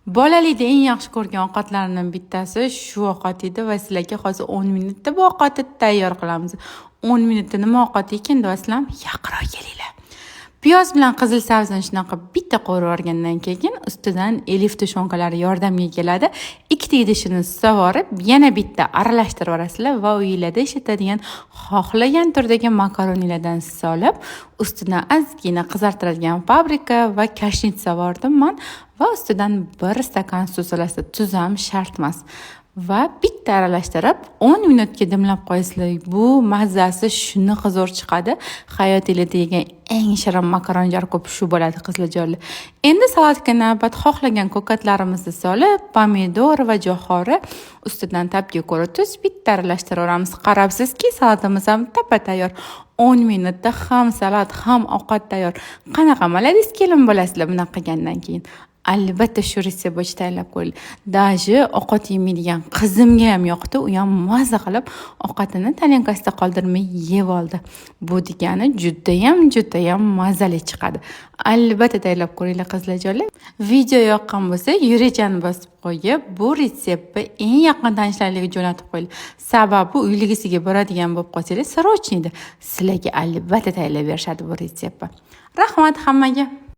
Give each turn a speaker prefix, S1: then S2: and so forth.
S1: Bolalikda eng yaxshi ko'rgan ovqatlarimdan bittasi shu ovqat edi va sizlarga hozir 10 minutda bu ovqatni tayyor qilamiz. 10 minutda nima ovqat ekan deyapsizlarmi? Yaqinroq kelinglar. Piyoz bilan qizil sabzini shunaqa bitta qovurib olgandan keyin ustidan Elif тушёнка lari yordamga keladi. Ikkita idishini sovorib, yana bitta aralashtirib yuborasizlar va uyinglarda ishlatadigan xohlagan turdagi makaronilardan solib, ustidan ozgina qizartiradigan paprika va кашница sovordim man va ustidan 1 stakan suv solasizlar. Tuz ham shart emas. Va bitta aralashtirib 10 minutga dimlab qo'yasizlar. Bu mazasi shunaqa zo'r chiqadi. Hayotinglarda yegan eng shirin makaron jarko'p shu bo'ladi, qizlarjonlar. Endi salatga navbat. Xohlagan ko'katlarimizni solib, pomidor va jo'xori, ustidan ta'bga ko'ra tuz, bitta aralashtiraveramiz. Qarabsizki, salatimiz ham tappa tayyor. 10 minutda ham salat, ham ovqat tayyor. Qanaqa молодец kelin bo'lasizlar bunaqa qilgandan keyin. Albatta shu retsept bo'yicha tayyorlab ko'ringlar. Даже ovqat yemaydigan qizimga ham yoqdi. U ham maza qilib ovqatini tarelkasida qoldirmay yeb oldi. Bu degani judayam, judayam mazali chiqadi. Albatta tayyorlab ko'ringlar, qizlarjonlar. Video yoqqan bo'lsa, yurakchani bosib qo'yib, bu retseptni eng yaqin tanishlaringizga jo'natib qo'yinglar. Sababi uyligisiga boradigan bo'lib qolsanglar, срочный da sizlarga albatta tayyorlab berishadi bu retseptni. Rahmat hammaga.